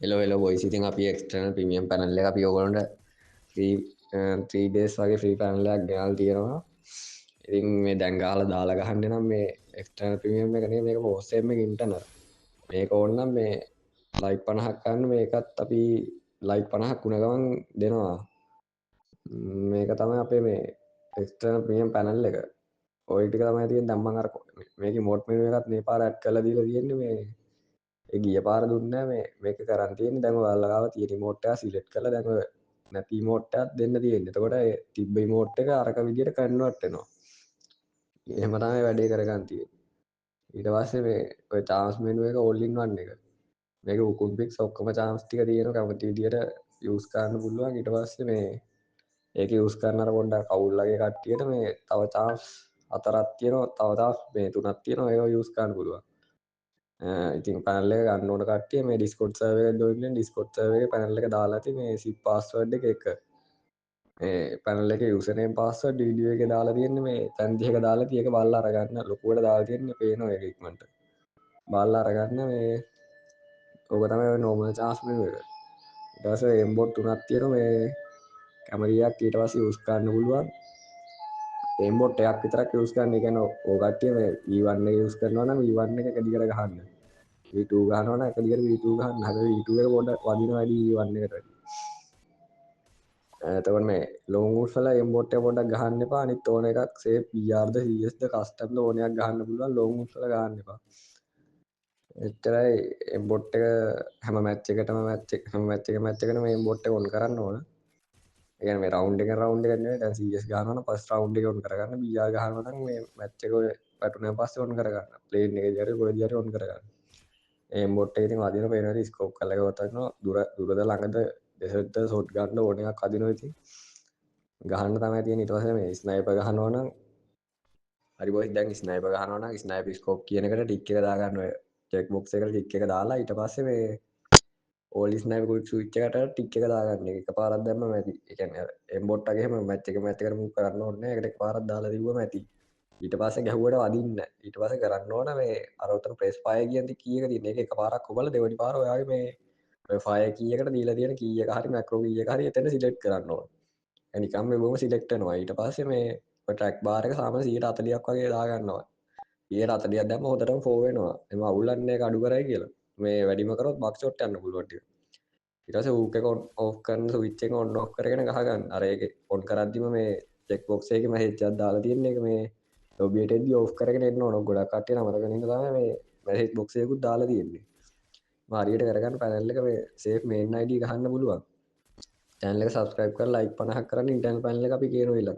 Hello hello boys, ඉතින් අපි external premium panel එක අපි ඔයගොල්ලන්ට ෆ්‍රී 3 ඩේස් වගේ ෆ්‍රී පැනල් එකක් ගෙනල්ලා තියෙනවා. ඉතින් මේ දැන් ගහලා දාලා ගහන්න නම් මේ එක්ස්ටර්නල් ප්‍රීමියම් එක නෙමෙයි, මේක පෝස්ට් එක ඉන්ටර්නල්. මේක ඕන නම් මේ ලයික් 50ක් ගන්න, මේකත් අපි ලයික් 50ක් වුණ ගමන් දෙනවා. මේක තමයි අපේ මේ එක්ස්ටර්නල් ප්‍රීමියම් පැනල් එක. ඔය ටික තමයි තියෙන්නේ. දැන් මං අර මේකේ මෝඩ් මෙනු එකත් මේ පාර ඇඩ් කරලා දීලා තියෙන්නේ. මේ ඒ ගිය පාර දුන්නේ මේ මේක කරන් තියෙන්නේ. දැන් ඔයාලා ගාව තියෙන රිමෝට් එක සිලෙක්ට් කරලා දැන් ඔය නැති රිමෝට් එකක් දෙන්න තියෙන්නේ. එතකොට ඒ තිබ්බ රිමෝට් එක අරක විදියට කන්වර්ට් වෙනවා. එහෙම තමයි වැඩේ කරගන්න තියෙන්නේ. ඊට පස්සේ මේ ඔය චාන්ස් මෙනු එක ඕල් ඉන් වන් එක. මේක උකුන් පික්ස් ඔක්කොම චාන්ස් ටික තියෙනවා, කැමති විදියට යූස් කරන්න පුළුවන්. ඊට පස්සේ මේ ඒක යූස් කරන අර පොඩ්ඩක් අවුල් වගේ කට්ටියට මේ තව චාන්ස් හතරක් තියෙනවා, තව චාන්ස් මේ තුනක් තියෙනවා, ඒවා යූස් කරන්න පුළුවන්. ඉතින් පැනල් එක ගන්න ඕන කට්ටිය මේ Discord server එකට ජොයින් වෙන්න. Discord server එකේ පැනල් එක දාලා ඇති මේ zip password එක එක. මේ පැනල් එකේ යූසර් නේම් පාස්වර්ඩ් වීඩියෝ එකේ දාලා තියෙන්නේ, මේ තැන් දෙකක දාලා තියෙ එක බලලා අරගන්න. ලොකුවට දාලා තියෙන්නේ, පේනවා ඒක ඉක්මනට. බලලා අරගන්න. මේ ඕක තමයි ඔය නෝමල් චාන්ස් මෙනු එක. ඊට පස්සේ එම්බොට් තුනක් තියෙනවා, මේ කැමරියක් ඊට පස්සේ යූස් කරන්න පුළුවන්. එම්බොට් එකක් විතරක් යූස් කරන්න. ඒ කියන්නේ ඔය කට්ටිය මේ V1 එක යූස් කරනවා නම් V1 එක එක දිගට ගහන්න. V2 ගහනවා නම් එක දිගට V2 ගහන්න. හැබැයි V2 එක පොඩ්ඩක් වදිනවා වැඩි V1 එකට වැඩි. එතකොට මේ ලොං වුඩ්ස් වල එම්බොට් එක පොඩ්ඩක් ගහන්න එපා. අනිත් ඕන එකක් සේෆ් VR ද CS ද කස්ටම් ද ඕන එකක් ගහන්න පුළුවන්. ලොං වුඩ්ස් වල ගහන්න එපා. එච්චරයි. එම්බොට් එක හැම මැච් එකටම මැච් එක හැම මැච් එක මැච් එකටම එම්බොට් එක ඔන් කරන්න ඕන. ඒ කියන්නේ මේ රවුන්ඩ් එකෙන් රවුන්ඩ් එක නෙවෙයි. දැන් CS ගහනවා නම් ෆස්ට් රවුන්ඩ් එක ඔන් කරගන්න. BR ගහනවා නම් මේ මැච් එක ඔය වැටුණාන් පස්සේ ඔන් කරගන්න. ප්ලේන් එකේදී හරි කොහෙදී හරි ඔන් කරගන්න. එම්බොට් එක ඉතින් වදින පේනවා ඉතින් ස්කෝප් කරලා ගියොත් වදිනවා. දුර දුරද ළඟද ඩෙසර්ට් ද ෂොට් ගන්න ඕන එකක් අදිනවා. ඉතින් ගහන්න තමයි තියෙන්නේ. ඊට පස්සේ මේ ස්නයිපර් ගහනවා නම් හරි බොයිස්, දැන් ස්නයිපර් ගහනවා නම් ස්නයිපර් ස්කෝප් කියන එකට ටික් එක දාගන්න. ඔය චෙක් බොක්ස් එකට ටික් එක දාලා ඊට පස්සේ මේ ඕල් ස්නයිපර් ක්වික් ස්විච් එකට ටික් එක දාගන්න. ඒක එකපාරක් දැම්මම ඇති. ඒ කියන්නේ අර එම්බොට් වගේ එහෙම මැච් එක මැච් එකට මූව් කරන්න ඕනේ නෑ. ඒකට එකපාරක් දාලා තිබ්බම ඇති. ඊට පස්සේ ගැහුවට වදින්න නෑ. ඊට පස්සේ කරන්න ඕන මේ අර උතන ප්‍රෙස් ෆයර් කියන කී එක තියෙන. ඒක එකපාරක් ඔබලා දෙවෙනි පාර ඔයාගේ මේ ඔය ෆයර් කී එකට දීලා තියෙන කී එක හරි මැක්‍රෝ කී එක හරි එතන සිලෙක්ට් කරන්න ඕන. ඒ නිකන් මේ බොහොම සිලෙක්ට් වෙනවා. ඊට පස්සේ මේ ඔය ට්‍රැක් බාර් එක සාමාන්‍ය 140ක් වගේ දාගන්නවා. 140ක් දැම්ම හොඳටම ෆෝ වෙනවා. එම අවුලන්නේ ඒක අඩු කරයි කියලා. මේ වැඩිම කරොත් බක් ෂොට් යන්න පුළුවන් ටික. ඊට පස්සේ හූක් එක ඔන් ඔෆ් කරන ස්විච් එක ඔන් ඔෆ් කරගෙන ගහ ගන්න. අර ඒක ඔන් කරද්දිම මේ චෙක් බොක්ස් එකේ මැසේජ් එකක් දාලා තියෙන එක මේ ලොබි එකට එද්දි ඔෆ් කරගෙන එන්න ඕන. ගොඩක් කට්ටිය නමතගෙන ඉන්න තමයි මේ මැසේජ් බොක්ස් එකකුත් දාලා තියෙන්නේ. මම හරියට කරගන්න පැනල් එක මේ සේෆ් මේන් ID ගහන්න පුළුවන්. චැනල් එක සබ්ස්ක්‍රයිබ් කරලා ලයික් 50ක් කරන්න. ඉන්ටර්නල් පැනල් එක අපි කියනවා ඊළඟ.